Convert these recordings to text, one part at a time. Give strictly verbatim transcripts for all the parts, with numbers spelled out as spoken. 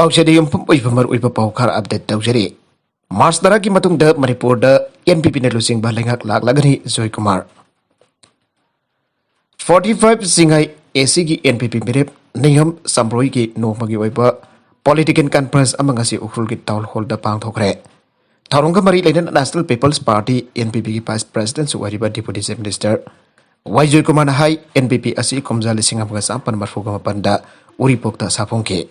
ꯄꯥꯎꯁꯦꯗ ꯌꯨꯝꯐꯝ ꯑꯣꯏꯕ ꯃꯔꯨꯑꯣꯏꯕ ꯄꯥꯎ ꯈꯔ ꯑꯞꯗꯦꯠ ꯇꯧꯖꯔꯤ꯫ ꯃꯥꯔꯆ ꯇꯔꯥꯒꯤ ꯃꯇꯨꯡꯗ ꯃꯅꯤꯄꯨꯔꯗ ꯑꯦꯟ ꯄꯤ ꯄꯤꯅ ꯂꯨꯆꯤꯡꯕ ꯂꯩꯉꯥꯛ ꯂꯥꯛꯂꯒꯅꯤ꯫ ꯖꯣꯏ ꯀꯨꯃꯥꯔ꯫ ꯐꯣꯔꯇꯤ ꯐꯥꯏꯚ ꯆꯤꯡꯉꯥꯏ ꯑꯦ ꯁꯤꯒꯤ ꯑꯦꯟ ꯄꯤ ꯄꯤ ꯃꯤꯔꯦꯞ ꯅꯤꯉꯝ ꯁꯥꯝꯕ꯭ꯔꯣꯏꯒꯤ ꯅꯣꯡꯃꯒꯤ ꯑꯣꯏꯕ ꯄꯣꯂꯤꯇꯤꯀꯦꯜ ꯀꯟꯐꯔꯦꯟꯁ ꯑꯃ ꯉꯁꯤ ꯎꯈ꯭ꯔꯨꯜꯒꯤ ꯇꯥꯎꯟ ꯍꯣꯜꯗ ꯄꯥꯡꯊꯣꯛꯈ꯭ꯔꯦ꯫ ꯊꯧꯔꯝꯒ ꯃꯔꯤ ꯂꯩꯅꯅ national people's party, N P ꯄꯤꯒꯤ ꯚꯥꯏꯁ ꯄ꯭ꯔꯦꯁꯤꯗꯦꯟꯁꯨ ꯑꯣꯏꯔꯤꯕ ꯗꯤꯄꯨꯇꯤ ꯆꯤꯐ ꯃꯤꯅꯤꯁꯇꯔ ꯋꯥꯏ ꯖꯣꯏꯀꯨꯃꯥꯔꯅ ꯍꯥꯏ, ꯑꯦꯟ ꯄꯤ ꯄꯤ ꯑꯁꯤ ꯀꯨꯝꯖꯥ ꯂꯤꯁꯤꯡ ꯑꯃꯒ ꯆꯥꯃꯥꯄꯟ ꯃꯔꯤꯐꯨꯒ ꯃꯥꯄꯟꯗ ꯎꯔꯤꯄꯣꯛꯇ ꯁꯥꯐꯣꯡꯈꯤ꯫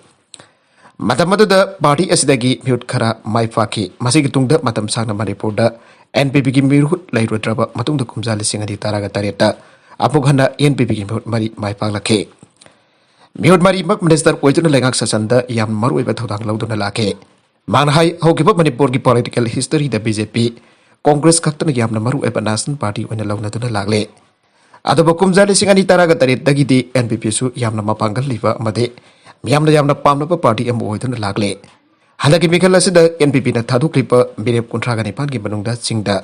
ꯃꯇꯝ ꯑꯗꯨꯗ ꯄꯥꯔꯇꯤ ꯑꯁꯤꯗꯒꯤ ꯃꯤꯍꯨꯠ ꯈꯔ ꯃꯥꯏ ꯄꯥꯛꯈꯤ꯫ ꯃꯁꯤꯒꯤ ꯇꯨꯡꯗ ꯃꯇꯝ ꯁꯥꯡꯅ ꯃꯅꯤꯄꯨꯔꯗ ꯑꯦꯟ ꯄꯤ ꯄꯤꯒꯤ ꯃꯤꯍꯨꯠ ꯂꯩꯔꯨꯗ꯭ꯔꯕ ꯃꯇꯨꯡꯗ ꯀꯨꯝꯖꯥ ꯂꯤꯁꯤꯡ ꯑꯅꯤ ꯇꯔꯥꯒ ꯇꯔꯦꯠꯇ ꯑꯃꯨꯛ ꯍꯟꯅ ꯑꯦꯟ ꯄꯤ ꯄꯤꯒꯤ ꯃꯤꯍꯨꯠ ꯃꯔꯤ ꯃꯥꯏ ꯄꯥꯛꯂꯛꯈꯤ꯫ ꯃꯤꯍꯨꯠ ꯃꯔꯤꯃꯛ ꯃꯤꯅꯤꯁꯇꯔ ꯑꯣꯏꯗꯨꯅ ꯂꯩꯉꯥꯛ ꯁꯥꯁꯟꯗ ꯌꯥꯝꯅ ꯃꯔꯨꯑꯣꯏꯕ ꯊꯧꯗꯥꯡ ꯂꯧꯗꯨꯅ ꯂꯥꯛꯈꯤ꯫ ꯃꯍꯥꯛꯅ ꯍꯥꯏ, ꯍꯧꯈꯤꯕ ꯃꯅꯤꯄꯨꯔꯒꯤ ꯄꯣꯂꯤꯇꯤꯀꯦꯜ ꯍꯤꯁꯇꯔꯤꯗ ꯕꯤ ꯖꯦ ꯄꯤ, ꯀꯣꯡꯒ꯭ꯔꯦꯁ ꯈꯛꯇꯅ ꯌꯥꯝꯅ ꯃꯔꯨꯑꯣꯏꯕ ꯅꯦꯁꯅꯦꯜ ꯄꯥꯔꯇꯤ ꯑꯣꯏꯅ ꯂꯧꯅꯗꯨꯅ ꯂꯥꯛꯂꯦ꯫ ꯑꯗꯨꯕꯨ ꯀꯨꯝꯖꯥ ꯂꯤꯁꯤꯡ ꯑꯅꯤ ꯇꯔꯥꯒ ꯇꯔꯦꯠꯇꯒꯤꯗꯤ ꯑꯦꯟ ꯄꯤ ꯄꯤꯁꯨ ꯌꯥꯝꯅ ꯃꯄꯥꯡꯒꯜ ꯂꯩꯕ ꯑꯃꯗꯤ ꯃꯤꯌꯥꯝꯅ ꯌꯥꯝꯅ ꯄꯥꯝꯅꯕ ꯄꯥꯔꯇꯤ ꯑꯃ ꯑꯣꯏꯗꯨꯅ ꯂꯥꯛꯂꯦ꯫ ꯍꯟꯗꯛꯀꯤ ꯃꯤꯈꯜ ꯑꯁꯤꯗ ꯑꯦꯟ ꯄꯤ ꯄꯤꯅ ꯊꯥꯗꯣꯛꯂꯤꯕ ꯃꯤꯔꯦꯞ ꯀꯨꯟꯊ꯭ꯔꯥꯒ ꯅꯤꯄꯥꯟꯒꯤ ꯃꯅꯨꯡꯗ ꯆꯤꯡꯗ,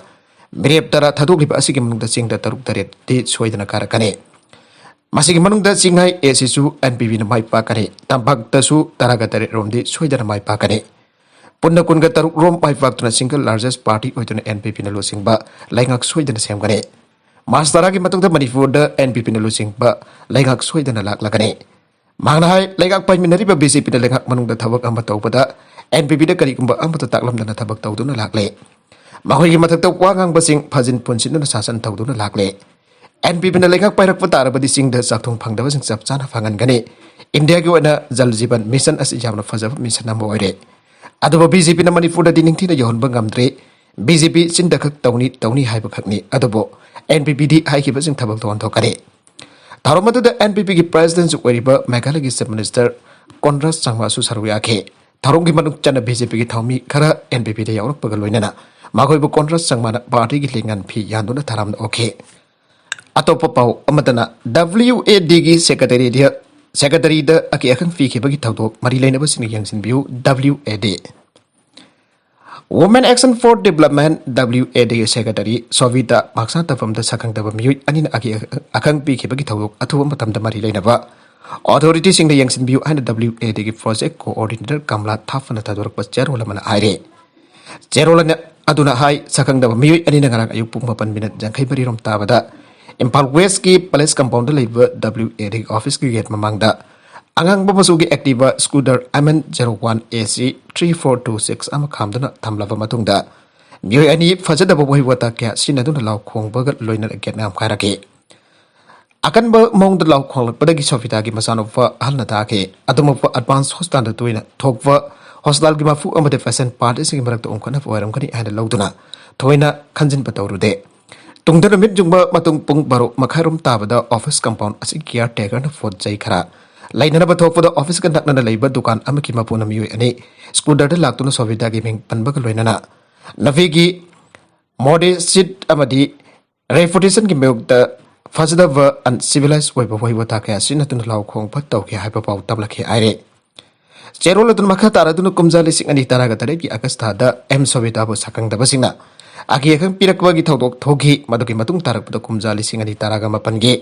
ꯃꯤꯔꯦꯞ ꯇꯔꯥ ꯊꯥꯗꯣꯛꯂꯤꯕ ꯑꯁꯤꯒꯤ ꯃꯅꯨꯡꯗ ꯆꯤꯡꯗ ꯇꯔꯨꯛ ꯇꯔꯦꯠꯇꯤ ꯁꯣꯏꯗꯅ ꯀꯥꯔꯛꯀꯅꯤ꯫ ꯃꯁꯤꯒꯤ ꯃꯅꯨꯡꯗ ꯆꯤꯡꯉꯥꯏ ꯑꯦ ꯁꯤꯁꯨ ꯑꯦꯟ ꯄꯤ ꯄꯤꯅ ꯃꯥꯏ ꯄꯥꯛꯀꯅꯤ꯫ ꯇꯝꯄꯥꯛꯇꯁꯨ ꯇꯔꯥꯒ ꯇꯔꯦꯠ ꯔꯣꯝꯗꯤ ꯁꯣꯏꯗꯅ ꯃꯥꯏ ꯄꯥꯛꯀꯅꯤ꯫ ꯄꯨꯟꯅ ꯀꯨꯟꯒ ꯇꯔꯨꯛ ꯔꯣꯝ ꯃꯥꯏ ꯄꯥꯛꯇꯨꯅ ꯁꯤꯡꯒꯜ ꯂꯥꯔꯖꯦꯁ ꯄꯥꯔꯇꯤ ꯑꯣꯏꯗꯨꯅ ꯑꯦꯟ ꯄꯤ ꯄꯤꯅ ꯂꯨꯆꯤꯡꯕ ꯂꯩꯉꯥꯛ ꯁꯣꯏꯗꯅ ꯁꯦꯝꯒꯅꯤ꯫ ꯃꯥꯔꯆ ꯇꯔꯥꯒꯤ ꯃꯇꯨꯡꯗ ꯃꯅꯤꯄꯨꯔꯗ ꯑꯦꯟ ꯄꯤ ꯄꯤꯅ ꯂꯨꯆꯤꯡꯕ ꯂꯩꯉꯥꯛ ꯁꯣꯏꯗꯅ ꯂꯥꯛꯂꯒꯅꯤ꯫ ꯃꯍꯥꯛꯅ ꯍꯥꯏ, ꯂꯩꯉꯥꯛ ꯄꯥꯏꯃꯤꯟꯅꯔꯤꯕ ꯕꯤ ꯖꯦ ꯄꯤꯅ ꯂꯩꯉꯥꯛ ꯃꯅꯨꯡꯗ ꯊꯕꯛ ꯑꯃ ꯇꯧꯕꯗ ꯑꯦꯟ ꯄꯤ ꯄꯤꯗ ꯀꯔꯤꯒꯨꯝꯕ ꯑꯃꯠꯇ ꯇꯥꯛꯂꯝꯗꯅ ꯊꯕꯛ ꯇꯧꯗꯨꯅ ꯂꯥꯛꯂꯦ꯫ ꯃꯈꯣꯏꯒꯤ ꯃꯊꯛꯇ ꯋꯥ ꯉꯥꯡꯕꯁꯤꯡ ꯐꯥꯖꯤꯟ ꯄꯨꯟꯁꯤꯟꯗꯨꯅ ꯁꯥꯁꯟ ꯇꯧꯗꯨꯅ ꯂꯥꯛꯂꯦ꯫ ꯑꯦꯟ ꯄꯤ ꯄꯤꯅ ꯂꯩꯉꯥꯛ ꯄꯥꯏꯔꯛꯄ ꯇꯥꯔꯕꯗꯤ ꯆꯤꯡꯗ ꯆꯥꯛꯊꯨꯡ ꯐꯪꯗꯕꯁꯤꯡ ꯆꯞ ꯆꯥꯅ ꯐꯪꯍꯟꯒꯅꯤ꯫ ꯏꯟꯗꯤꯌꯥꯒꯤ ꯑꯣꯏꯅ ꯖꯜ ꯖꯤꯕꯟ ꯃꯤꯁꯟ ꯑꯁꯤ ꯌꯥꯝꯅ ꯐꯖꯕ ꯃꯤꯁꯟ ꯑꯃ ꯑꯣꯏꯔꯦ꯫ ꯑꯗꯨꯕꯨ ꯕꯤ ꯖꯦ ꯄꯤꯅ ꯃꯅꯤꯄꯨꯔꯗꯗꯤ ꯅꯤꯡꯊꯤꯅ ꯌꯧꯍꯟꯕ ꯉꯝꯗ꯭ꯔꯦ꯫ ꯕꯤ ꯖꯦ ꯄꯤ ꯆꯤꯟꯗ ꯈꯛ ꯇꯧꯅꯤ, ꯇꯧꯅꯤ ꯍꯥꯏꯕ ꯈꯛꯅꯤ꯫ ꯑꯗꯨꯕꯨ ꯑꯦꯟ ꯄꯤ ꯄꯤꯗꯤ ꯍꯥꯏꯈꯤꯕꯁꯤꯡ ꯊꯕꯛ ꯇꯧꯍꯟꯊꯣꯛꯀꯅꯤ꯫ ꯊꯧꯔꯝ ꯑꯗꯨꯗ ꯑꯦꯟ ꯄꯤ ꯄꯤꯒꯤ ꯄ꯭ꯔꯦꯁꯤꯗꯦꯟꯁꯨ ꯑꯣꯏꯔꯤꯕ ꯃꯦꯘꯥꯂꯌꯒꯤ ꯆꯤꯐ ꯃꯤꯅꯤꯁꯇꯔ ꯀꯣꯟꯔꯥꯁ ꯁꯪꯃꯥꯁꯨ ꯁꯔꯨꯛ ꯌꯥꯈꯤ꯫ ꯊꯧꯔꯝꯒꯤ ꯃꯅꯨꯡ ꯆꯟꯅ ꯕꯤ ꯖꯦ ꯄꯤꯒꯤ ꯊꯧꯃꯤ ꯈꯔ ꯑꯦꯟ ꯄꯤ ꯄꯤꯗ ꯌꯥꯎꯔꯛꯄꯒ ꯂꯣꯏꯅꯅ ꯃꯈꯣꯏꯕꯨ ꯀꯣꯟꯔꯥꯁ ꯁꯪꯃꯥꯅ ꯄꯥꯔꯇꯤꯒꯤ ꯂꯦꯡꯉꯥꯟ ꯐꯤ ꯌꯥꯟꯗꯨꯅ ꯊꯔꯥꯝꯅ ꯑꯣꯛꯈꯤ꯫ ꯑꯇꯣꯞꯄ ꯄꯥꯎ ꯑꯃꯗꯅ, ꯗꯕ꯭ꯂꯤꯎ ꯑꯦ ꯗꯤꯒꯤ ꯁꯦꯀ꯭ꯔꯦꯇꯔꯤꯗ, ꯁꯦꯀ꯭ꯔꯦꯇꯔꯤꯗ ꯑꯀꯤ ꯑꯈꯪ ꯄꯤꯈꯤꯕꯒꯤ ꯊꯧꯗꯣꯛ ꯃꯔꯤ ꯂꯩꯅꯕꯁꯤꯡꯅ ꯌꯦꯡꯁꯤꯟꯕꯤꯌꯨ, W A D. Women Action for Development, W A ꯗꯤꯒꯤ ꯁꯦꯀ꯭ꯔꯦꯇꯔꯤ ꯁꯣꯚꯤꯇꯥ ꯃꯥꯛꯁꯥ ꯇꯥꯐꯝꯗ ꯁꯛꯈꯪꯗꯕ ꯃꯤꯑꯣꯏ ꯑꯅꯤꯅ ꯑꯀꯤ ꯑꯈꯪ ꯄꯤꯈꯤꯕꯒꯤ ꯊꯧꯗꯣꯛ ꯑꯊꯨꯕ ꯃꯇꯝꯗ ꯃꯔꯤ ꯂꯩꯅꯕ ꯑꯣꯊꯣꯔꯤꯇꯤꯁꯤꯡꯅ ꯌꯦꯡꯁꯤꯟꯕꯤꯌꯨ ꯍꯥꯏꯅ W A D ꯒꯤ project coordinator ꯀꯃꯂꯥ ꯊꯥꯐꯅ ꯊꯥꯗꯣꯔꯛꯄ ꯆꯦꯔꯣꯜ ꯑꯃꯅ ꯍꯥꯏꯔꯤ꯫ ꯆꯦꯔꯣꯜ ꯑꯅ-, ꯑꯗꯨꯅ ꯍꯥꯏ, ꯁꯛꯈꯪꯗꯕ ꯃꯤꯑꯣꯏ ꯑꯅꯤꯅ ꯉꯔꯥꯡ ꯑꯌꯨꯛ ꯄꯨꯡ ꯃꯥꯄꯟ ꯃꯤꯅꯠ ꯌꯥꯡꯈꯩ ꯃꯔꯤ ꯔꯣꯝ ꯇꯥꯕꯗ ꯏꯝꯐꯥꯜ ꯋꯦꯁꯀꯤ palace compoundꯗ ꯂꯩꯕ W A D officeꯀꯤ gate ꯃꯃꯥꯡꯗ ꯑꯉꯥꯡꯕ ꯃꯆꯨꯒꯤ Activa scooter M N zero one A C three four two six ꯑꯃ ꯈꯥꯝꯗꯨꯅ ꯊꯝꯂꯕ ꯃꯇꯨꯡꯗ ꯃꯤꯑꯣꯏ ꯑꯅꯤ ꯐꯖꯗꯕ ꯋꯥꯍꯩ ꯋꯥꯇꯥ ꯀꯌꯥ ꯁꯤꯖꯤꯟꯅꯗꯨꯅ ꯂꯥꯎ ꯈꯣꯡꯕꯒ ꯂꯣꯏꯅꯅ gate ꯉꯝꯈꯥꯏꯔꯛꯈꯤ꯫ ꯑꯀꯟꯕ ꯃꯑꯣꯡꯗ ꯂꯥꯎ ꯈꯣꯡꯂꯛꯄꯗꯒꯤ ꯁꯣꯐꯤꯇꯥꯒꯤ ꯃꯆꯥꯅꯨꯄꯥ ꯑꯍꯜꯅ ꯇꯥꯈꯤ꯫ ꯑꯗꯨꯃꯛꯄ advance hospitalꯗ ꯇꯣꯏꯅ ꯊꯣꯛꯄ hospitalꯒꯤ ꯃꯄꯨ ꯑꯃꯗꯤ patient partyꯁꯤꯡꯒꯤ ꯃꯔꯛꯇ ꯎꯪꯈꯠꯅꯕ ꯑꯣꯏꯔꯝꯒꯅꯤ ꯍꯥꯏꯅ ꯂꯧꯗꯨꯅ ꯊꯣꯏꯅ ꯈꯟꯖꯤꯟꯕ ꯇꯧꯔꯨꯗꯦ꯫ ꯇꯨꯡꯗ ꯅꯨꯃꯤꯠ ꯌꯨꯡꯕ ꯃꯇꯨꯡ ꯄꯨꯡ ꯕꯥꯔꯣ ꯃꯈꯥꯏꯔꯣꯝ ꯇꯥꯕꯗ office compound ꯑꯁꯤꯒꯤ caretakerꯅ ꯄꯣꯠ ꯆꯩ ꯈꯔ ꯂꯩꯅꯅꯕ ꯊꯣꯛꯄꯗ officeꯀ ꯅꯛꯅꯅ ꯂꯩꯕ ꯗꯨꯀꯥꯟ ꯑꯃꯒꯤ ꯃꯄꯨꯅ ꯃꯤꯑꯣꯏ ꯑꯅꯤ scooterꯗ ꯂꯥꯛꯇꯨꯅ ꯁꯣꯐꯤꯇꯥꯒꯤ ꯃꯤꯡ ꯄꯟꯕꯒ ꯂꯣꯏꯅꯅ ꯅꯨꯄꯤꯒꯤ modesty ꯑꯃꯗꯤ reputationꯒꯤ ꯃꯥꯌꯣꯛꯇ ꯐꯖꯗꯕ uncivilized ꯑꯣꯏꯕ ꯋꯥꯍꯩ ꯋꯥꯇꯥ ꯀꯌꯥ ꯁꯤꯖꯤꯟꯅꯗꯨꯅ ꯂꯥꯎ ꯈꯣꯡꯕ ꯇꯧꯈꯤ ꯍꯥꯏꯕ ꯄꯥꯎ ꯇꯝꯂꯛꯈꯤ ꯍꯥꯏꯔꯦ꯫ ꯆꯦꯔꯣꯜ ꯑꯗꯨꯅ ꯃꯈꯥ ꯇꯥꯔꯗꯨꯅ ꯀꯨꯝꯖꯥ ꯂꯤꯁꯤꯡ ꯑꯅꯤ ꯇꯔꯥꯒ ꯇꯔꯦꯠꯀꯤ August ꯊꯥꯗ ꯑꯦꯝ ꯁꯣꯚꯤꯇꯥꯕꯨ ꯁꯛꯈꯪꯗꯕꯁꯤꯡꯅ ꯑꯀꯤ ꯑꯈꯪ ꯄꯤꯔꯛꯄꯒꯤ ꯊꯧꯗꯣꯛ ꯊꯣꯛꯈꯤ꯫ ꯃꯗꯨꯒꯤ ꯃꯇꯨꯡ ꯇꯥꯔꯛꯄꯗ ꯀꯨꯝꯖꯥ ꯂꯤꯁꯤꯡ ꯑꯅꯤ ꯇꯔꯥꯒ ꯃꯥꯄꯟꯒꯤ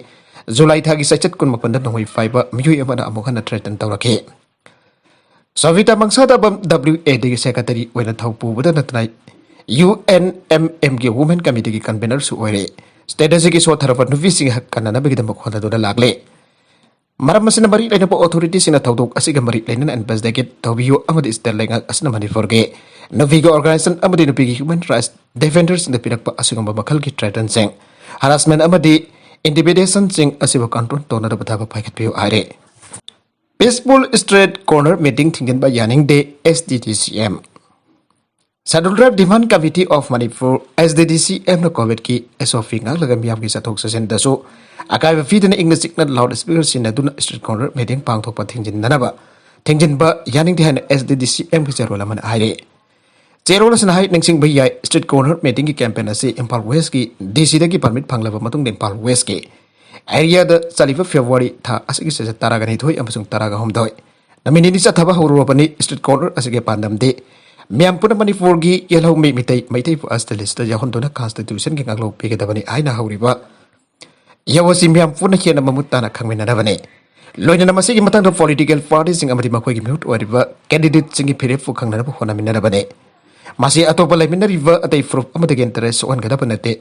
July ꯊꯥꯒꯤ ꯆꯩꯆꯠ ꯀꯨꯟꯃꯥꯄꯟꯗ ꯅꯣꯡꯃꯩ ꯄꯥꯏꯕ ꯃꯤꯑꯣꯏ ꯑꯃꯅ ꯑꯃꯨꯛ ꯍꯟꯅ threaten ꯇꯧꯔꯛꯈꯤ꯫ ꯁꯣꯚꯤꯇꯥ ꯃꯪꯁꯥꯗꯕꯝ W A Dꯒꯤ secretary ꯑꯣꯏꯅ ꯊꯧ ꯄꯨꯕꯗ ꯅꯠꯇꯅ U N M Mꯒꯤ Women Committeeꯒꯤ convenerꯁꯨ ꯑꯣꯏꯔꯦ꯫ State ꯑꯁꯤꯒꯤ ꯁꯣꯠꯊꯔꯕ ꯅꯨꯄꯤꯁꯤꯡꯒꯤ ꯍꯛ ꯀꯟꯅꯅꯕꯒꯤꯗꯃꯛ ꯍꯣꯠꯅꯗꯨꯅ ꯂꯥꯛꯂꯦ꯫ ꯃꯔꯝ ꯑꯁꯤꯅ ꯃꯔꯤ ꯂꯩꯅꯕ authorityꯁꯤꯡꯅ ꯊꯧꯗꯣꯛ ꯑꯁꯤꯒ ꯃꯔꯤ ꯂꯩꯅꯅ investigate ꯇꯧꯕꯤꯌꯨ ꯑꯃꯗꯤ state ꯂꯩꯉꯥꯛ ꯑꯁꯤꯅ ꯃꯅꯤꯄꯨꯔꯒꯤ ꯅꯨꯄꯤꯒꯤ organization ꯑꯃꯗꯤ ꯅꯨꯄꯤꯒꯤ human rights defenderꯁꯤꯡꯗ ꯄꯤꯔꯛꯄ ꯑꯁꯤꯒꯨꯝꯕ ꯃꯈꯜꯒꯤ threatenꯁꯤꯡ, harassment ꯑꯃꯗꯤ intimidationꯁꯤꯡ ꯑꯁꯤꯕꯨ control ꯇꯧꯅꯅꯕ ꯊꯕꯛ ꯄꯥꯏꯈꯠꯄꯤꯌꯨ ꯍꯥꯏꯔꯦ꯫ Peaceful street corner meeting ꯊꯤꯡꯖꯤꯟꯕ ꯌꯥꯅꯤꯡꯗꯦ, S D D C M꯫ Scheduled Tribe Demand Committee of Manipur, S D D C Mꯅ COVIDꯀꯤ S O P ꯉꯥꯛꯂꯒ ꯃꯤꯌꯥꯝꯒꯤ ꯆꯠꯊꯣꯛ ꯆꯠꯁꯤꯟꯗꯁꯨ ꯑꯀꯥꯏꯕ ꯄꯤꯗꯅ ꯏꯪꯅ ꯆꯤꯛꯅ loud speaker ꯁꯤꯖꯤꯟꯅꯗꯨꯅ street corner meeting ꯄꯥꯡꯊꯣꯛꯄ ꯊꯤꯡꯖꯤꯟꯅꯅꯕ, ꯊꯤꯡꯖꯤꯟꯕ ꯌꯥꯅꯤꯡꯗꯦ ꯍꯥꯏꯅ S D D C Mꯒꯤ ꯆꯦꯔꯣꯜ ꯑꯃꯅ ꯍꯥꯏꯔꯤ꯫ ꯆꯦꯔꯣꯜ ꯑꯁꯤꯅ ꯍꯥꯏ, ꯅꯤꯡꯁꯤꯡꯕ ꯌꯥꯏ, street corner meetingꯒꯤ campaign ꯑꯁꯤ ꯏꯝꯐꯥꯜ Westꯀꯤ D Cꯗꯒꯤ permit ꯐꯪꯂꯕ ꯃꯇꯨꯡꯗ ꯏꯝꯐꯥꯜ Westꯀꯤ areaꯗ ꯆꯠꯂꯤꯕ February ꯊꯥ ꯑꯁꯤꯒꯤ ꯆꯩꯆꯠ ꯇꯔꯥꯒ ꯅꯤꯊꯣꯏ ꯑꯃꯁꯨꯡ ꯇꯔꯥꯒ ꯍꯨꯝꯗꯣꯏ ꯅꯨꯃꯤꯠ ꯅꯤꯅꯤ ꯆꯠꯊꯕ ꯍꯧꯔꯨꯔꯕꯅꯤ꯫ Street corner ꯑꯁꯤꯒꯤ ꯄꯥꯟꯗꯝꯗꯤ ꯃꯤꯌꯥꯝ ꯄꯨꯟꯅ ꯃꯅꯤꯄꯨꯔꯒꯤ ꯌꯦꯜꯍꯧꯃꯤ ꯃꯤꯇꯩ, ꯃꯩꯇꯩꯕꯨ ꯑꯁꯤꯗ listꯇ ꯌꯥꯎꯍꯟꯗꯨꯅ constitutionꯒꯤ ꯉꯥꯛꯂꯧ ꯄꯤꯒꯗꯕꯅꯤ ꯍꯥꯏꯅ ꯍꯧꯔꯤꯕ ꯌꯧ ꯑꯁꯤ ꯃꯤꯌꯥꯝ ꯄꯨꯟꯅ ꯍꯦꯟꯅ ꯃꯃꯨꯠ ꯇꯥꯅ ꯈꯪꯃꯤꯟꯅꯅꯕꯅꯤ꯫ ꯂꯣꯏꯅꯅ ꯃꯁꯤꯒꯤ ꯃꯊꯪꯗ ꯄꯣꯂꯤꯇꯤꯀꯦꯜ ꯄꯥꯔꯇꯤꯁꯤꯡ ꯑꯃꯗꯤ ꯃꯈꯣꯏꯒꯤ ꯃꯤꯍꯨꯠ ꯑꯣꯏꯔꯤꯕ ꯀꯦꯟꯗꯤꯗꯦꯠꯁꯤꯡꯒꯤ ꯐꯤꯔꯦꯞꯄꯨ ꯈꯪꯅꯅꯕ ꯍꯣꯠꯅꯃꯤꯟꯅꯔꯕꯅꯤ꯫ ꯃꯁꯤ ꯑꯇꯣꯞꯄ ꯂꯩꯃꯤꯟꯅꯔꯤꯕ ꯑꯇꯩ ꯐꯨꯔꯨꯞ ꯑꯃꯗꯒꯤ ꯏꯟꯇꯔꯦꯁ ꯁꯣꯛꯍꯟꯒꯗꯕ ꯅꯠꯇꯦ꯫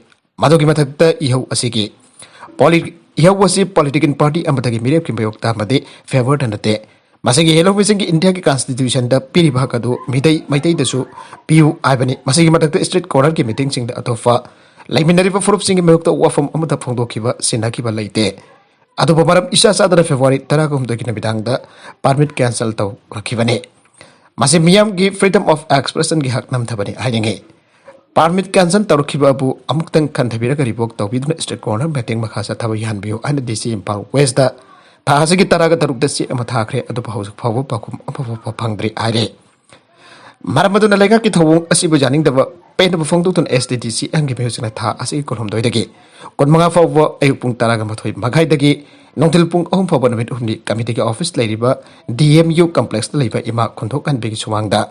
ꯃꯗꯨꯒꯤ ꯃꯊꯛꯇ ꯏꯍꯧ ꯑꯁꯤꯒꯤ ꯄꯣꯂꯤ-, ꯏꯍꯧ ꯑꯁꯤ ꯄꯣꯂꯤꯇꯤꯀꯦꯜ ꯄꯥꯔꯇꯤ ꯑꯃꯗꯒꯤ ꯃꯤꯔꯦꯞꯀꯤ ꯃꯥꯌꯣꯛꯇ ꯑꯃꯗꯤ ꯐꯦꯚꯔꯗ ꯅꯠꯇꯦ꯫ ꯃꯁꯤꯒꯤ ꯍꯦꯜꯂꯧꯃꯤꯁꯤꯡꯒꯤ ꯏꯟꯗꯤꯌꯥꯒꯤ ꯀꯟꯁꯇꯤꯇ꯭ꯌꯨꯁꯟꯗ ꯄꯤꯔꯤꯕ ꯍꯛ ꯑꯗꯨ ꯃꯤꯇꯩ ꯃꯩꯇꯩꯗꯁꯨ ꯄꯤꯌꯨ ꯍꯥꯏꯕꯅꯤ꯫ ꯃꯁꯤꯒꯤ ꯃꯊꯛꯇ ꯁ꯭ꯇ꯭ꯔꯤꯠ ꯀꯣꯔꯅꯔꯒꯤ ꯃꯤꯇꯤꯡꯁꯤꯡꯗ ꯑꯇꯣꯞꯄ ꯂꯩꯃꯤꯟꯅꯔꯤꯕ ꯐꯨꯔꯨꯞꯁꯤꯡꯒꯤ ꯃꯥꯌꯣꯛꯇ ꯋꯥꯐꯝ ꯑꯃꯠꯇ ꯐꯣꯡꯗꯣꯛꯈꯤꯕ, ꯁꯤꯟꯅꯈꯤꯕ ꯂꯩꯇꯦ꯫ ꯑꯗꯨꯕꯨ ꯃꯔꯝ ꯏꯆꯥ ꯆꯥꯗꯅ ꯐꯦꯕ꯭ꯔꯨꯋꯥꯔꯤ ꯇꯔꯥꯒ ꯍꯨꯝꯗꯣꯏꯒꯤ ꯅꯨꯃꯤꯗꯥꯡꯗ ꯄꯥꯔꯃꯤꯠ ꯀꯦꯟꯁꯦꯜ ꯇꯧꯔꯛꯈꯤꯕꯅꯤ꯫ ꯃꯁꯤ ꯃꯤꯌꯥꯝꯒꯤ ꯐ꯭ꯔꯤꯗꯝ ꯑꯣꯐ ꯑꯦꯛꯁꯄ꯭ꯔꯦꯁꯟꯒꯤ ꯍꯛ ꯅꯝꯊꯕꯅꯤ ꯍꯥꯏꯅꯤꯡꯏ꯫ ꯄꯥꯔꯃꯤꯠ ꯀꯦꯟꯁꯦꯜ ꯇꯧꯔꯛꯈꯤꯕ ꯑꯕꯨ ꯑꯃꯨꯛꯇꯪ ꯈꯟꯊꯕꯤꯔꯒ ꯔꯤꯚꯣꯛ ꯇꯧꯕꯤꯗꯨꯅ ꯁ꯭ꯇ꯭ꯔꯤꯠ ꯀꯣꯔꯅꯔ ꯃꯤꯇꯤꯡ ꯃꯈꯥ ꯆꯠꯊꯕ ꯌꯥꯍꯟꯕꯤꯌꯨ ꯍꯥꯏꯅ ꯗꯤ ꯁꯤ ꯏꯝꯐꯥꯜ ꯋꯦꯁꯇ ꯊꯥ ꯑꯁꯤꯒꯤ ꯇꯔꯥꯒ ꯇꯔꯨꯛꯇ ꯆꯦ ꯑꯃ ꯊꯥꯈ꯭ꯔꯦ, ꯑꯗꯨꯕꯨ ꯍꯧꯖꯤꯛ ꯐꯥꯎꯕ ꯄꯥꯎꯈꯨꯝ ꯑꯃꯐꯥꯎꯕ ꯐꯪꯗ꯭ꯔꯤ ꯍꯥꯏꯔꯤ꯫ ꯃꯔꯝ ꯑꯗꯨꯅ ꯂꯩꯉꯥꯛꯀꯤ ꯊꯧꯑꯣꯡ ꯑꯁꯤꯕꯨ ꯌꯥꯅꯤꯡꯗꯕ ꯄꯦꯟꯗꯕ ꯐꯣꯡꯗꯣꯛꯇꯨꯅ ꯑꯦꯁ ꯇꯤ ꯗꯤ ꯁꯤ ꯑꯦꯝꯒꯤ ꯃꯤꯑꯣꯏꯁꯤꯡꯅ ꯊꯥ ꯑꯁꯤꯒꯤ ꯀꯨꯟꯍꯨꯝꯗꯣꯏꯗꯒꯤ ꯀꯨꯟꯃꯉꯥ ꯐꯥꯎꯕ ꯑꯌꯨꯛ ꯄꯨꯡ ꯇꯔꯥꯒ ꯃꯥꯊꯣꯏ ꯃꯈꯥꯏꯗꯒꯤ ꯅꯨꯡꯊꯤꯜ ꯄꯨꯡ ꯑꯍꯨꯝ ꯐꯥꯎꯕ ꯅꯨꯃꯤꯠ ꯍꯨꯝꯅꯤ ꯀꯃꯤꯇꯤꯒꯤ ꯑꯣꯐꯤꯁ ꯂꯩꯔꯤꯕ ꯗꯤ ꯑꯦꯝ ꯌꯨ ꯀꯝꯄ꯭ꯂꯦꯛꯁꯇ ꯂꯩꯕ ꯏꯃꯥ ꯈꯨꯟꯊꯣꯛ ꯍꯟꯕꯤꯒꯤ ꯁꯨꯃꯥꯡꯗ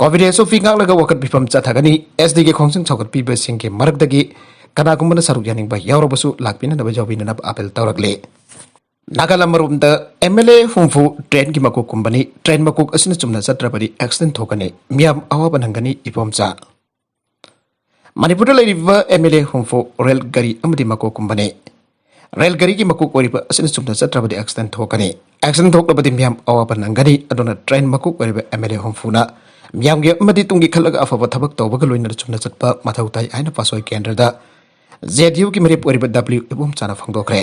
ꯀꯣꯚꯤꯗ ꯑꯦꯁ ꯑꯣ ꯄꯤ ꯉꯥꯛꯂꯒ ꯋꯥꯀꯠ ꯃꯤꯐꯝ ꯆꯠꯊꯒꯅꯤ꯫ ꯑꯦꯁ ꯗꯤꯒꯤ ꯈꯣꯡꯖꯪ ꯁꯧꯒꯠꯄꯤꯕꯁꯤꯡꯒꯤ ꯃꯔꯛꯇꯒꯤ ꯀꯅꯥꯒꯨꯝꯕꯅ ꯁꯔꯨꯛ ꯌꯥꯅꯤꯡꯕ ꯌꯥꯎꯔꯕꯁꯨ ꯂꯥꯛꯄꯤꯅꯅꯕ ꯌꯥꯎꯕꯤꯅꯅꯕ ꯑꯥꯄꯤꯜ ꯇꯧꯔꯛꯂꯤ꯫ ꯅꯥꯒꯥꯂꯦꯟ ꯃꯔꯨꯝꯗ ꯑꯦꯝ ꯑꯦꯜ ꯑꯦ ꯍꯨꯝꯐꯨ ꯇ꯭ꯔꯦꯟꯒꯤ ꯃꯀꯣꯛ ꯀꯨꯝꯕꯅꯤ꯫ ꯇ꯭ꯔꯦꯟ ꯃꯀꯣꯛ ꯑꯁꯤꯅ ꯆꯨꯝꯅ ꯆꯠꯇ꯭ꯔꯕꯗꯤ ꯑꯦꯛꯁꯤꯗꯦꯟ ꯊꯣꯛꯀꯅꯤ꯫ ꯃꯤꯌꯥꯝ ꯑꯋꯥꯕ ꯅꯪꯒꯅꯤ, ꯏꯕꯣꯝꯆꯥ꯫ ꯃꯅꯤꯄꯨꯔꯗ ꯂꯩꯔꯤꯕ ꯑꯦꯝ ꯑꯦꯜ ꯑꯦ ꯍꯨꯝꯐꯨ ꯔꯦꯜ ꯒꯥꯔꯤ ꯑꯃꯗꯤ ꯃꯀꯣꯛ ꯀꯨꯝꯕꯅꯤ꯫ ꯔꯦꯜ ꯒꯥꯔꯤꯒꯤ ꯃꯀꯣꯛ ꯑꯣꯏꯔꯤꯕ ꯑꯁꯤꯅ ꯆꯨꯝꯅ ꯆꯠꯇ꯭ꯔꯕꯗꯤ ꯑꯦꯛꯁꯤꯗꯦꯟ ꯊꯣꯛꯀꯅꯤ꯫ ꯑꯦꯛꯁꯤꯗꯦꯟ ꯊꯣꯛꯂꯕꯗꯤ ꯃꯤꯌꯥꯝ ꯑꯋꯥꯕ ꯅꯪꯒꯅꯤ꯫ ꯑꯗꯨꯅ ꯇ꯭ꯔꯦꯟ ꯃꯀꯣꯛ ꯑꯣꯏꯔꯤꯕ ꯑꯦꯝ ꯑꯦꯜ ꯑꯦ ꯍꯨꯝꯐꯨꯅ ꯃꯤꯌꯥꯝꯒꯤ ꯑꯃꯗꯤ ꯇꯨꯡꯒꯤ ꯈꯜꯂꯒ ꯑꯐꯕ ꯊꯕꯛ ꯇꯧꯕꯒ ꯂꯣꯏꯅꯅ ꯆꯨꯝꯅ ꯆꯠꯄ ꯃꯊꯧ ꯇꯥꯏ ꯍꯥꯏꯅ ꯄꯥꯠꯁꯣꯏ ꯀꯦꯟꯗ꯭ꯔꯗ ꯖꯦ ꯗꯤ ꯌꯨꯒꯤ ꯃꯤꯔꯦꯞ ꯑꯣꯏꯔꯤꯕ ꯗꯕ꯭ꯂꯤꯎ ꯏꯕꯣꯝꯆꯥꯅ ꯐꯣꯡꯗꯣꯛꯈ꯭ꯔꯦ꯫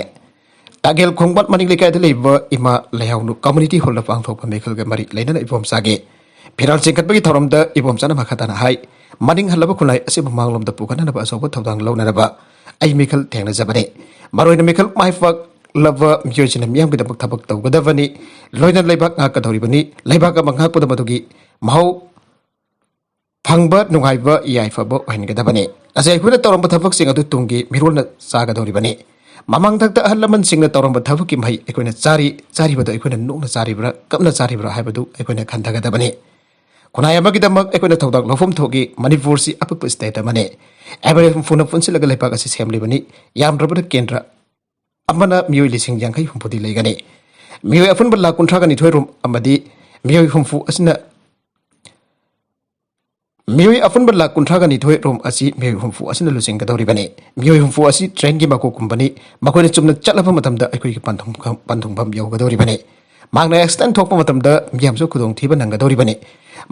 ꯇꯥꯒꯦꯜ ꯈꯣꯡꯕꯥꯟ ꯃꯅꯤꯡ ꯂꯩꯀꯥꯏꯗ ꯂꯩꯕ ꯏꯃꯥ ꯂꯩꯍꯥꯎꯅꯨ ꯀꯝꯃ꯭ꯌꯨꯅꯤꯇꯤ ꯍꯣꯜꯗ ꯄꯥꯡꯊꯣꯛꯄ ꯃꯤꯈꯜꯒ ꯃꯔꯤ ꯂꯩꯅꯅ ꯏꯕꯣꯝꯆꯥꯒꯤ ꯐꯤꯔꯥꯜ ꯆꯤꯡꯈꯠꯄꯒꯤ ꯊꯧꯔꯝꯗ ꯏꯕꯣꯝꯆꯥꯅ ꯃꯈꯥ ꯇꯥꯅ ꯍꯥꯏ, ꯃꯅꯤꯡ ꯍꯜꯂꯕ ꯈꯨꯟꯅꯥꯏ ꯑꯁꯤꯕꯨ ꯃꯥꯡꯂꯣꯝꯗ ꯄꯨꯈꯠꯅꯅꯕ ꯑꯆꯧꯕ ꯊꯧꯗꯥꯡ ꯂꯧꯅꯅꯕ ꯑꯩ ꯃꯤꯈꯜ ꯊꯦꯡꯅꯖꯕꯅꯤ꯫ ꯃꯔꯨꯑꯣꯏꯅ ꯃꯤꯈꯜ ꯃꯥꯏ ꯄꯥꯛꯂꯕ ꯃꯤꯑꯣꯏꯁꯤꯡꯅ ꯃꯤꯌꯥꯝꯒꯤꯗꯃꯛ ꯊꯕꯛ ꯇꯧꯒꯗꯕꯅꯤ, ꯂꯣꯏꯅꯅ ꯂꯩꯕꯥꯛ ꯉꯥꯛꯀꯗꯧꯔꯤꯕꯅꯤ꯫ ꯂꯩꯕꯥꯛ ꯑꯃ ꯉꯥꯛꯄꯗ ꯃꯗꯨꯒꯤ ꯃꯍꯥꯎ ꯐꯪꯕ ꯅꯨꯡꯉꯥꯏꯕ ꯌꯥꯏꯐꯕ ꯑꯣꯏꯍꯟꯒꯗꯕꯅꯤ꯫ ꯉꯁꯤ ꯑꯩꯈꯣꯏꯅ ꯇꯧꯔꯝꯕ ꯊꯕꯛꯁꯤꯡ ꯑꯗꯨ ꯇꯨꯡꯒꯤ ꯃꯤꯔꯣꯜꯅ ꯆꯥꯒꯗꯧꯔꯤꯕꯅꯤ꯫ ꯃꯃꯥꯡꯊꯛꯇ ꯑꯍꯜ ꯂꯃꯟꯁꯤꯡꯅ ꯇꯧꯔꯝꯕ ꯊꯕꯛꯀꯤ ꯃꯍꯩ ꯑꯩꯈꯣꯏꯅ ꯆꯥꯔꯤ, ꯆꯥꯔꯤꯕꯗꯨ ꯑꯩꯈꯣꯏꯅ ꯅꯣꯛꯅ ꯆꯥꯔꯤꯕ꯭ꯔꯥ, ꯀꯞꯅ ꯆꯥꯔꯤꯕ꯭ꯔꯥ ꯍꯥꯏꯕꯗꯨ ꯑꯩꯈꯣꯏꯅ ꯈꯟꯊꯒꯗꯕꯅꯤ꯫ ꯈꯨꯟꯅꯥꯏ ꯑꯃꯒꯤꯗꯃꯛ ꯑꯩꯈꯣꯏꯅ ꯊꯧꯗꯥꯡ ꯂꯧꯐꯝ ꯊꯣꯛꯏ꯫ ꯃꯅꯤꯄꯨꯔꯁꯤ ꯑꯄꯤꯛꯄ ꯁ꯭ꯇꯦꯠ ꯑꯃꯅꯤ꯫ ꯑꯦꯝ ꯑꯦꯜ ꯑꯦ ꯍꯨꯝꯐꯨꯅ ꯄꯨꯟꯁꯤꯜꯂꯒ ꯂꯩꯕꯥꯛ ꯑꯁꯤ ꯁꯦꯝꯂꯤꯕꯅꯤ꯫ ꯌꯥꯝꯗ꯭ꯔꯕꯗ ꯀꯦꯟꯗ꯭ꯔ ꯑꯃꯅ ꯃꯤꯑꯣꯏ ꯂꯤꯁꯤꯡ ꯌꯥꯡꯈꯩ ꯍꯨꯝꯐꯨꯗꯤ ꯂꯩꯒꯅꯤ꯫ ꯃꯤꯑꯣꯏ ꯑꯄꯨꯟꯕ ꯂꯥꯈ ꯀꯨꯟꯊ꯭ꯔꯥꯒ ꯅꯤꯊꯣꯏ ꯔꯣꯝ ꯑꯃꯗꯤ ꯃꯤꯑꯣꯏ ꯍꯨꯝꯐꯨ ꯑꯁꯤꯅ ꯃꯤꯑꯣꯏ ꯑꯄꯨꯟꯕ ꯂꯥꯈ ꯀꯨꯟꯊ꯭ꯔꯥꯒ ꯅꯤꯊꯣꯏ ꯔꯣꯝ ꯑꯁꯤ ꯃꯤꯑꯣꯏ ꯍꯨꯝꯐꯨ ꯑꯁꯤꯅ ꯂꯨꯆꯤꯡꯒꯗꯧꯔꯤꯕꯅꯤ꯫ ꯃꯤꯑꯣꯏ ꯍꯨꯝꯐꯨ ꯑꯁꯤ ꯇ꯭ꯔꯦꯟꯒꯤ ꯃꯀꯣꯛꯀꯨꯝꯕꯅꯤ꯫ ꯃꯈꯣꯏꯅ ꯆꯨꯝꯅ ꯆꯠꯂꯕ ꯃꯇꯝꯗ ꯑꯩꯈꯣꯏꯒꯤ ꯄꯟꯊꯨꯡꯐꯝ ꯄꯟꯊꯨꯡꯐꯝ ꯌꯧꯒꯗꯧꯔꯤꯕꯅꯤ꯫ ꯃꯍꯥꯛꯅ ꯑꯦꯛꯁꯤꯗꯦꯟ ꯊꯣꯛꯄ ꯃꯇꯝꯗ ꯃꯤꯌꯥꯝꯁꯨ ꯈꯨꯗꯣꯡꯊꯤꯕ ꯅꯪꯒꯗꯧꯔꯤꯕꯅꯤ꯫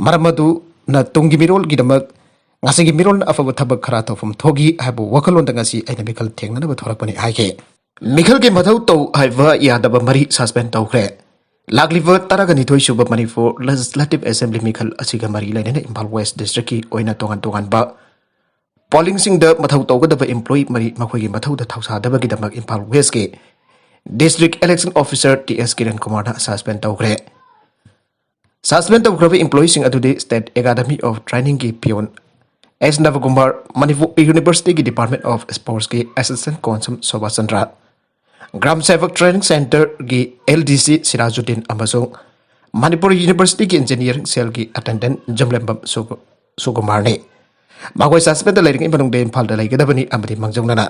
ꯃꯔꯝ ꯑꯗꯨꯅ ꯇꯨꯡꯒꯤ ꯃꯤꯔꯣꯜꯒꯤꯗꯃꯛ ꯉꯁꯤꯒꯤ ꯃꯤꯔꯣꯜꯅ ꯑꯐꯕ ꯊꯕꯛ ꯈꯔ ꯇꯧꯐꯝ ꯊꯣꯛꯏ ꯍꯥꯏꯕ ꯋꯥꯈꯜꯂꯣꯟꯗ ꯉꯁꯤ ꯑꯩꯅ ꯃꯤꯈꯜ ꯊꯦꯡꯅꯅꯕ ꯊꯣꯔꯛꯄꯅꯤ ꯍꯥꯏꯈꯤ꯫ ꯃꯤꯈꯜꯒꯤ ꯃꯊꯧ ꯇꯧ ꯍꯥꯏꯕ ꯌꯥꯗꯕ ꯃꯔꯤ ꯁꯁꯄꯦꯟ ꯇꯧꯈ꯭ꯔꯦ꯫ ꯂꯥꯛꯂꯤꯕ ꯇꯔꯥꯒ ꯅꯤꯊꯣꯏ ꯁꯨꯕ ꯃꯅꯤꯄꯨꯔ ꯂꯦꯖꯤꯁꯂꯦꯇꯤꯚ ꯑꯦꯁꯦꯝꯕ꯭ꯂꯤ ꯃꯤꯈꯜ ꯑꯁꯤꯒ ꯃꯔꯤ ꯂꯩꯅꯅ ꯏꯝꯐꯥꯜ ꯋꯦꯁ ꯗꯤꯁꯇ꯭ꯔꯤꯛꯀꯤ ꯑꯣꯏꯅ ꯇꯣꯉꯥꯟ ꯇꯣꯉꯥꯟꯕ ꯄꯣꯂꯤꯡꯁꯤꯡꯗ ꯃꯊꯧ ꯇꯧꯒꯗꯕ ꯏꯝꯄ꯭ꯂꯣꯌꯤ ꯃꯔꯤ ꯃꯈꯣꯏꯒꯤ ꯃꯊꯧꯗ ꯊꯧꯁꯥꯗꯕꯒꯤꯗꯃꯛ ꯏꯝꯐꯥꯜ ꯋꯦꯁꯀꯤ district election officer T S Kiran ꯀꯨꯃꯥꯔꯅ ꯁꯁꯄꯦꯟ ꯇꯧꯈ꯭ꯔꯦ꯫ ꯁꯁꯄꯦꯟ ꯇꯧꯈ꯭ꯔꯕ ꯏꯝꯄ꯭ꯂꯣꯌꯤꯁꯤꯡ ꯑꯗꯨꯗꯤ ꯁ꯭ꯇꯦꯠ ꯑꯦꯀꯥꯗꯃꯤ ꯑꯣꯐ ꯇ꯭ꯔꯦꯅꯤꯡꯒꯤ ꯄꯤꯌꯣꯟ ꯑꯦꯁ ꯅꯕꯀꯨꯃꯥꯔ, ꯃꯅꯤꯄꯨꯔ ꯌꯨꯅꯤꯚꯔꯁꯤꯇꯤꯒꯤ ꯗꯤꯄꯥꯔꯠꯃꯦꯟ ꯑꯣꯐ ꯁ꯭ꯄꯣꯔꯠꯁꯀꯤ ꯑꯦꯁꯤꯁꯇꯦꯟ ꯀꯣꯟꯁꯨꯜ ꯁꯣꯚꯥ ꯆꯟꯗ꯭ꯔ, ꯒ꯭ꯔꯥꯝ ꯁꯦꯚꯛ ꯇ꯭ꯔꯦꯅꯤꯡ ꯁꯦꯟꯇꯔꯒꯤ ꯑꯦꯜ ꯗꯤ ꯁꯤ ꯁꯤꯔꯥꯖꯨꯗꯤꯟ ꯑꯃꯁꯨꯡ ꯃꯅꯤꯄꯨꯔ ꯌꯨꯅꯤꯚꯔꯁꯤꯇꯤꯒꯤ ꯏꯟꯖꯤꯅꯤꯌꯥꯔꯤꯡ ꯁꯦꯜꯒꯤ ꯑꯦꯇꯦꯟꯗꯦꯟꯠ ꯖꯝꯂꯦꯝꯕꯝ ꯁꯨ-, ꯁꯨꯀꯨꯃꯥꯔꯅꯤ꯫ ꯃꯈꯣꯏ ꯁꯁꯄꯦꯟꯗ ꯂꯩꯔꯤꯉꯩ ꯃꯅꯨꯡꯗ ꯏꯝꯐꯥꯜꯗ ꯂꯩꯒꯗꯕꯅꯤ ꯑꯃꯗꯤ ꯃꯥꯡꯖꯧꯅꯅ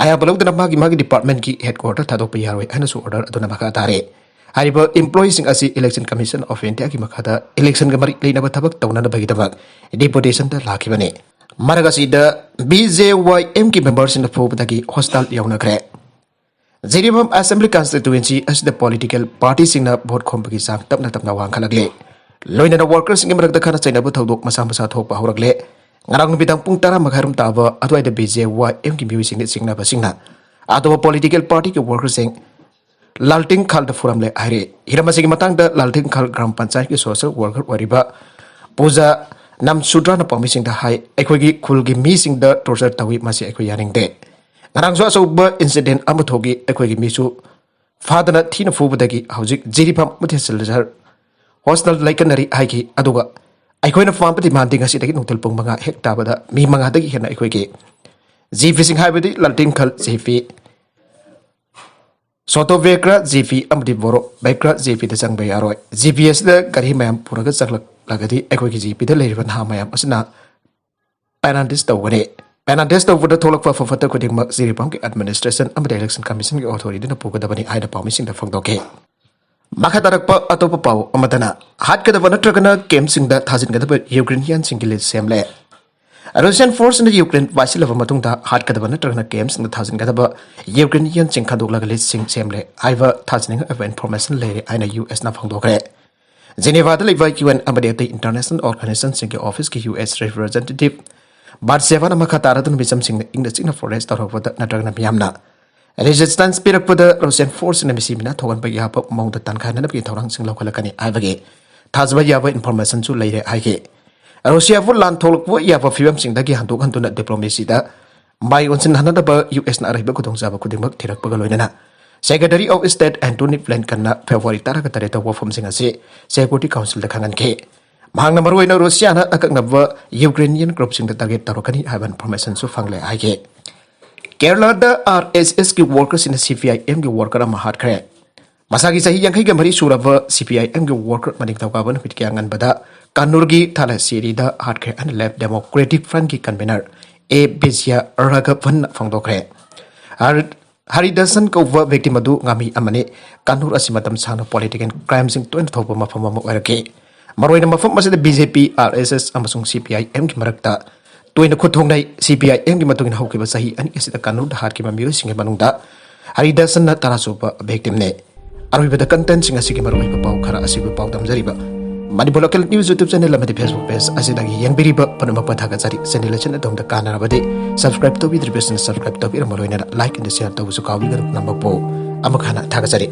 ꯑꯌꯥꯕ ꯂꯧꯗꯅ ꯃꯥꯒꯤ ꯃꯥꯒꯤ ꯗꯤꯄꯥꯔꯠꯃꯦꯟꯠꯀꯤ ꯍꯦꯗꯀ꯭ꯋꯥꯇꯔ ꯊꯥꯗꯣꯛꯄ ꯌꯥꯔꯣꯏ ꯍꯥꯏꯅꯁꯨ ꯑꯣꯔꯗꯔ ꯑꯗꯨꯅ ꯃꯈꯥ ꯇꯥꯔꯦ꯫ ꯍꯥꯏꯔꯤꯕ ꯏꯝꯄ꯭ꯂꯣꯌꯤꯁꯤꯡ ꯑꯁꯤ ꯏꯂꯦꯛꯁꯟ ꯀꯃꯤꯁꯟ ꯑꯣꯐ ꯏꯟꯗꯤꯌꯥꯒꯤ ꯃꯈꯥꯗ ꯏꯂꯦꯛꯁꯟꯒ ꯃꯔꯤ ꯂꯩꯅꯕ ꯊꯕꯛ ꯇꯧꯅꯅꯕꯒꯤꯗꯃꯛ ꯗꯤꯄꯨꯇꯦꯁꯟꯗ ꯂꯥꯛꯈꯤꯕꯅꯤ꯫ ꯃꯔꯛ ꯑꯁꯤꯗ ꯕꯤ ꯖꯦ ꯋꯥꯏ ꯑꯦꯝꯒꯤ ꯃꯦꯝꯕꯔꯁꯤꯡꯅ ꯐꯨꯕꯗꯒꯤ ꯍꯣꯁꯇꯥꯜ ꯌꯧꯅꯈ꯭ꯔꯦ꯫ ꯖꯤꯔꯤꯕꯥꯝ ꯑꯦꯁꯦꯝꯕ꯭ꯂꯤ ꯀꯟꯁꯇꯤꯇ꯭ꯋꯦꯟꯁꯤ ꯑꯁꯤꯗ ꯄꯣꯂꯤꯇꯤꯀꯦꯜ ꯄꯥꯔꯇꯤꯁꯤꯡꯅ ꯚꯣꯠ ꯈꯣꯝꯕꯒꯤ ꯆꯥꯡ ꯇꯞꯅ ꯇꯞꯅ ꯋꯥꯡꯈꯠꯂꯛꯂꯦ꯫ ꯂꯣꯏꯅꯅ ꯋꯥꯔꯀꯔꯁꯤꯡꯒꯤ ꯃꯔꯛꯇ ꯈꯠꯅ ꯆꯩꯅꯕ ꯊꯧꯗꯣꯛ ꯃꯁꯥ ꯃꯁꯥ ꯊꯣꯛꯄ ꯍꯧꯔꯛꯂꯦ꯫ ꯉꯔꯥꯡ ꯅꯨꯃꯤꯗꯥꯡ ꯄꯨꯡ ꯇꯔꯥ ꯃꯈꯥꯏꯔꯣꯝ ꯇꯥꯕ ꯑꯗꯨꯋꯥꯏꯗ ꯕꯤ ꯖꯦ ꯋꯥꯏ ꯑꯦꯝꯒꯤ ꯃꯤꯑꯣꯏꯁꯤꯡꯅ ꯆꯤꯡꯅꯕꯁꯤꯡꯅ ꯑꯇꯣꯞꯄ ꯄꯣꯂꯤꯇꯤꯀꯦꯜ ꯄꯥꯔꯇꯤꯒꯤ ꯋꯥꯔꯀꯔꯁꯤꯡ ꯂꯥꯜꯇꯤꯡ ꯈꯥꯜꯗ ꯐꯨꯔꯝꯂꯦ ꯍꯥꯏꯔꯤ꯫ ꯍꯤꯔꯝ ꯑꯁꯤꯒꯤ ꯃꯇꯥꯡꯗ ꯂꯥꯜꯇꯤꯡ ꯈꯥꯜ ꯒ꯭ꯔꯥꯝ ꯄꯟꯆꯥꯌꯠꯀꯤ ꯁꯣꯁꯤꯌꯦꯜ ꯋꯥꯔꯀꯔ ꯑꯣꯏꯔꯤꯕ ꯄꯨꯖꯥ ꯅꯝꯁꯨꯗ꯭ꯔꯥꯅ ꯄꯥꯎꯃꯤꯁꯤꯡꯗ ꯍꯥꯏ, "ꯑꯩꯈꯣꯏꯒꯤ ꯈꯨꯜꯒꯤ ꯃꯤꯁꯤꯡꯗ ꯇꯣꯔꯆꯔ ꯇꯧꯏ, ꯃꯁꯤ ꯑꯩꯈꯣꯏ ꯌꯥꯅꯤꯡꯗꯦ꯫ ꯉꯔꯥꯡꯁꯨ ꯑꯆꯧꯕ ꯏꯟꯁꯤꯗꯦꯟ ꯑꯃ ꯊꯣꯛꯏ, ꯑꯩꯈꯣꯏꯒꯤ ꯃꯤꯁꯨ ꯐꯥꯗꯅ ꯊꯤꯅ ꯐꯨꯕꯗꯒꯤ ꯍꯧꯖꯤꯛ ꯖꯤꯔꯤꯕꯥꯝ ꯃꯨꯊꯦꯁꯜ ꯍꯣꯁꯇꯦꯜ ꯂꯩꯀꯟꯅꯔꯤ" ꯍꯥꯏꯈꯤ꯫ ꯑꯗꯨꯒ ꯑꯩꯈꯣꯏꯅ ꯄꯥꯝꯕ ꯗꯤꯃꯥꯟꯗꯤ ꯉꯁꯤꯗꯒꯤ ꯅꯨꯡꯊꯤꯜ ꯄꯨꯡ ꯃꯉꯥ ꯍꯦꯛ ꯇꯥꯕꯗ ꯃꯤ ꯃꯉꯥꯗꯒꯤ ꯍꯦꯟꯅ ꯑꯩꯈꯣꯏꯒꯤ ꯖꯤ ꯄꯤꯁꯤꯡ ꯍꯥꯏꯕꯗꯤ ꯂꯥꯜꯇꯤꯡ ꯈꯥꯜ ꯖꯤ ꯄꯤ, ꯁꯣꯇꯣ ꯕꯦꯀ꯭ꯔꯥ ꯖꯤ ꯄꯤ ꯑꯃꯗꯤ ꯕꯣꯔꯣ ꯕꯦꯀ꯭ꯔꯥ ꯖꯤ ꯄꯤꯗ ꯆꯪꯕ ꯌꯥꯔꯣꯏ꯫ ꯖꯤ ꯄꯤ ꯑꯁꯤꯗ ꯒꯥꯔꯤ ꯃꯌꯥꯝ ꯄꯨꯔꯒ ꯆꯪꯂꯛꯂꯒꯗꯤ ꯑꯩꯈꯣꯏꯒꯤ ꯖꯤ ꯄꯤꯗ ꯂꯩꯔꯤꯕ ꯅꯍꯥ ꯃꯌꯥꯝ ꯑꯁꯤꯅ ꯄꯦꯅꯥꯜꯇꯤꯁ ꯇꯧꯒꯅꯤ꯫ ꯄꯦꯅꯥꯜꯇꯤꯁ ꯇꯧꯕꯗ ꯊꯣꯛꯂꯛꯄ ꯑꯐ ꯐꯠꯇ ꯈꯨꯗꯤꯡꯃꯛ ꯖꯤꯔꯤꯕꯥꯝꯒꯤ ꯑꯦꯗꯃꯤꯅꯤꯁꯇ꯭ꯔꯦꯁꯟ ꯑꯃꯗꯤ ꯏꯂꯦꯛꯁꯟ ꯀꯃꯤꯁꯟꯒꯤ ꯑꯣꯊꯣꯔꯤꯇꯤꯅ ꯄꯨꯒꯗꯕꯅꯤ ꯍꯥꯏꯅ ꯄꯥꯎꯃꯤꯁꯤꯡꯗ ꯐꯣꯡꯗꯣꯛꯈꯤ꯫ ꯃꯈꯥ ꯇꯥꯔꯛꯄ ꯑꯇꯣꯞꯄ ꯄꯥꯎ ꯑꯃꯗꯅ, ꯍꯥꯠꯀꯗꯕ ꯅꯠꯇ꯭ꯔꯒꯅ ꯀꯦꯝꯞꯁꯤꯡꯗ ꯊꯥꯖꯤꯟꯒꯗꯕ ꯌꯨꯀ꯭ꯔꯦꯅꯤꯌꯟꯁꯤꯡꯒꯤ ꯂꯤꯁ ꯁꯦꯝꯂꯦ꯫ ꯔꯨꯁꯤꯌꯟ ꯐꯣꯔꯁꯅ ꯌꯨꯀ꯭ꯔꯦꯟ ꯄꯥꯏꯁꯤꯜꯂꯕ ꯃꯇꯨꯡꯗ ꯍꯥꯠꯀꯗꯕ ꯅꯠꯇ꯭ꯔꯒꯅ ꯀꯦꯝꯞꯁꯤꯡꯗ ꯊꯥꯖꯤꯟꯒꯗꯕ ꯌꯨꯀ꯭ꯔꯦꯅꯤꯌꯟꯁꯤꯡ ꯈꯟꯗꯣꯛꯂꯒ ꯂꯤꯁꯁꯤꯡ ꯁꯦꯝꯂꯦ ꯍꯥꯏꯕ ꯊꯥꯖꯅꯤꯡꯉꯥꯏ ꯑꯣꯏꯕ ꯏꯟꯐꯣꯔꯃꯦꯁꯟ ꯂꯩꯔꯦ ꯍꯥꯏꯅ ꯌꯨ ꯑꯦꯁꯅ ꯐꯣꯡꯗꯣꯛꯈ꯭ꯔꯦ꯫ ꯖꯦꯅꯦꯚꯥꯗ ꯂꯩꯕ ꯌꯨ ꯑꯦꯟ ꯑꯃꯗꯤ ꯑꯇꯩ ꯏꯟꯇꯔꯅꯦꯁꯅꯦꯜ ꯑꯣꯔꯒꯅꯥꯏꯖꯦꯁꯟꯁꯤꯡꯒꯤ ꯑꯣꯐꯤꯁꯀꯤ ꯌꯨ ꯑꯦꯁ ꯔꯤꯄ꯭ꯔꯖꯦꯟꯇꯦꯇꯤꯚ ꯕꯥꯔꯠꯁꯦꯚꯥꯅ ꯃꯈꯥ ꯇꯥꯔꯗꯨꯅ ꯃꯤꯆꯝꯁꯤꯡꯅ ꯏꯪꯅ ꯆꯤꯛꯅ ꯄ꯭ꯔꯣꯇꯦꯁ ꯇꯧꯔꯛꯄꯗ ꯅꯠꯇ꯭ꯔꯒꯅ ꯃꯤꯌꯥꯝꯅ ꯔꯦꯖꯤꯁꯇꯦꯟꯁ ꯄꯤꯔꯛꯄꯗ ꯔꯨꯁꯤꯌꯟ ꯐꯣꯔꯁꯅ ꯃꯤꯁꯤ ꯃꯤꯅꯥ ꯊꯣꯛꯍꯟꯕ ꯌꯥꯕ ꯃꯑꯣꯡꯗ ꯇꯥꯟꯈꯥꯏꯅꯅꯕꯒꯤ ꯊꯧꯔꯥꯡꯁꯤꯡ ꯂꯧꯈꯠꯂꯛꯀꯅꯤ ꯍꯥꯏꯕꯒꯤ ꯊꯥꯖꯕ ꯌꯥꯕ ꯏꯟꯐꯣꯔꯃꯦꯁꯟꯁꯨ ꯂꯩꯔꯦ ꯍꯥꯏꯈꯤ꯫ ꯔꯨꯁꯤꯌꯥꯕꯨ ꯂꯥꯟ ꯊꯣꯛꯂꯛꯄ ꯌꯥꯕ ꯐꯤꯕꯝꯁꯤꯡꯗꯒꯤ ꯍꯟꯗꯣꯛ ꯍꯟꯗꯨꯅ ꯗꯤꯄ꯭ꯂꯣꯃꯦꯁꯤꯗ ꯃꯥꯏ ꯑꯣꯟꯁꯤꯟꯍꯟꯅꯕ ꯌꯨ ꯑꯦꯁꯅ ꯑꯔꯩꯕ ꯈꯨꯗꯣꯡꯆꯥꯕ ꯈꯨꯗꯤꯡꯃꯛ ꯊꯤꯔꯛꯄꯒ ꯂꯣꯏꯅꯅ ꯁꯦꯀ꯭ꯔꯦꯇꯔꯤ ꯑꯣꯐ ꯁ꯭ꯇꯦꯠ ꯑꯦꯟꯇꯣꯅꯤ ꯕ꯭ꯂꯤꯟꯀꯟꯅ ꯐꯦꯕ꯭ꯔꯨꯋꯥꯔꯤ ꯇꯔꯥꯒ ꯇꯔꯦꯠꯇ ꯋꯥꯐꯝꯁꯤꯡ ꯑꯁꯤ ꯁꯦꯀ꯭ꯌꯨꯔꯤꯇꯤ ꯀꯥꯎꯟꯁꯤꯜꯗ ꯈꯪꯍꯟꯈꯤ꯫ ꯃꯍꯥꯛꯅ ꯃꯔꯨꯑꯣꯏꯅ ꯔꯨꯁꯤꯌꯥꯅ ꯑꯀꯛꯅꯕ ꯌꯨꯀ꯭ꯔꯦꯅꯤꯌꯟ ꯒ꯭ꯔꯨꯞꯁꯤꯡꯗ ꯇꯥꯔꯒꯦꯠ ꯇꯧꯔꯛꯀꯅꯤ ꯍꯥꯏꯕ ꯏꯟꯐꯣꯔꯃꯦꯁꯟꯁꯨ ꯐꯪꯂꯦ ꯍꯥꯏꯈꯤ꯫ ꯀꯦꯔꯂꯥꯗ ꯑꯥꯔ ꯑꯦꯁ ꯑꯦꯁꯀꯤ ꯋꯥꯔꯀꯔꯁꯤꯡꯅ ꯁꯤ ꯄꯤ ꯑꯥꯏ ꯑꯦꯝꯒꯤ ꯋꯥꯔꯀꯔ ꯑꯃ ꯍꯥꯠꯈ꯭ꯔꯦ꯫ ꯃꯁꯥꯒꯤ ꯆꯍꯤ ꯌꯥꯡꯈꯩꯒ ꯃꯔꯤ ꯁꯨꯔꯕ ꯁꯤ ꯄꯤ ꯑꯥꯏ ꯑꯦꯝꯒꯤ ꯋꯥꯔꯀꯔ ꯃꯅꯤꯡꯊꯧꯀꯥꯕ ꯅꯨꯃꯤꯠ ꯀꯌꯥ ꯉꯟꯕꯗ ꯀꯥꯟꯅꯨꯔꯒꯤ ꯊꯥꯂꯥꯁꯦꯔꯤꯗ ꯍꯥꯠꯈ꯭ꯔꯦ ꯍꯥꯏꯅ ꯂꯦꯐ ꯗꯦꯃꯣꯀ꯭ꯔꯦꯇꯤꯛ ꯐ꯭ꯔꯟꯠꯀꯤ ꯀꯟꯚꯦꯅꯔ ꯑꯦ ꯕꯤꯖꯌ ꯔꯥꯘꯕꯟꯅ ꯐꯣꯡꯗꯣꯛꯈ꯭ꯔꯦ꯫ ꯍꯔ-, ꯍꯔꯤꯗꯁꯟ ꯀꯧꯕ ꯚꯤꯛꯇꯤꯝ ꯑꯗꯨ ꯉꯥꯃꯤ ꯑꯃꯅꯤ꯫ ꯀꯥꯟꯅꯨꯔ ꯑꯁꯤ ꯃꯇꯝ ꯁꯥꯡꯅ ꯄꯣꯂꯤꯇꯤꯀꯦꯜ ꯀ꯭ꯔꯥꯏꯝꯁꯤꯡ ꯇꯣꯏꯅ ꯊꯣꯛꯄ ꯃꯐꯝ ꯑꯃ ꯑꯣꯏꯔꯛꯈꯤ꯫ ꯃꯔꯨꯑꯣꯏꯅ ꯃꯐꯝ ꯑꯁꯤꯗ ꯕꯤ ꯖꯦ ꯄꯤ, ꯑꯥꯔ ꯑꯦꯁ ꯑꯦꯁ ꯑꯃꯁꯨꯡ ꯁꯤ ꯄꯤ ꯑꯥꯏ ꯑꯦꯝꯒꯤ ꯃꯔꯛꯇ ꯇꯣꯏꯅ ꯈꯨꯠ ꯊꯣꯛꯅꯩ꯫ ꯁꯤ ꯄꯤ ꯑꯥꯏ ꯑꯦꯝꯒꯤ ꯃꯇꯨꯡ ꯏꯟꯅ ꯍꯧꯈꯤꯕ ꯆꯍꯤ ꯑꯅꯤ ꯑꯁꯤꯗ ꯀꯥꯟꯅꯨꯔꯗ ꯍꯥꯠꯈꯤꯕ ꯃꯤꯑꯣꯏꯁꯤꯡꯒꯤ ꯃꯅꯨꯡꯗ ꯍꯔꯤꯗꯁꯟꯅ ꯇꯔꯥꯁꯨꯕ ꯚꯤꯛꯇꯤꯝꯅꯤ꯫ ꯑꯔꯣꯏꯕꯗ ꯀꯟꯇꯦꯟꯠꯁꯤꯡ ꯑꯁꯤꯒꯤ ꯃꯔꯨꯑꯣꯏꯕ ꯄꯥꯎ ꯈꯔ ꯑꯁꯤꯕꯨ ꯄꯥꯎꯗꯝꯖꯔꯤꯕ Manipur local news YouTube channel ꯑꯃꯗꯤ ꯐꯦꯁꯕꯨꯛ ꯄꯦꯖ ꯑꯁꯤꯗꯒꯤ ꯌꯦꯡꯕꯤꯔꯤꯕ ꯄꯨꯝꯅꯃꯛꯄꯨ ꯊꯥꯒꯠꯆꯔꯤ꯫ ꯆꯦꯅꯦꯜ ꯑꯁꯤꯅ ꯑꯗꯣꯝꯗ ꯀꯥꯟꯅꯔꯕꯗꯤ ꯁꯕꯁꯀ꯭ꯔꯥꯏꯕ ꯇꯧꯕꯤꯗ꯭ꯔꯤꯕꯁꯤꯡꯅ ꯁꯕꯁꯀ꯭ꯔꯥꯏꯕ ꯇꯧꯕꯤꯔꯝꯕ ꯂꯣꯏꯅꯅ ꯂꯥꯏꯛ ꯑꯃꯗꯤ ꯁꯦꯌꯔ ꯇꯧꯕꯁꯨ ꯀꯥꯎꯕꯤꯒꯅꯨ꯫ ꯄꯨꯝꯅꯃꯛꯄꯨ ꯑꯃꯨꯛ ꯍꯟꯅ ꯊꯥꯒꯠꯆꯔꯤ꯫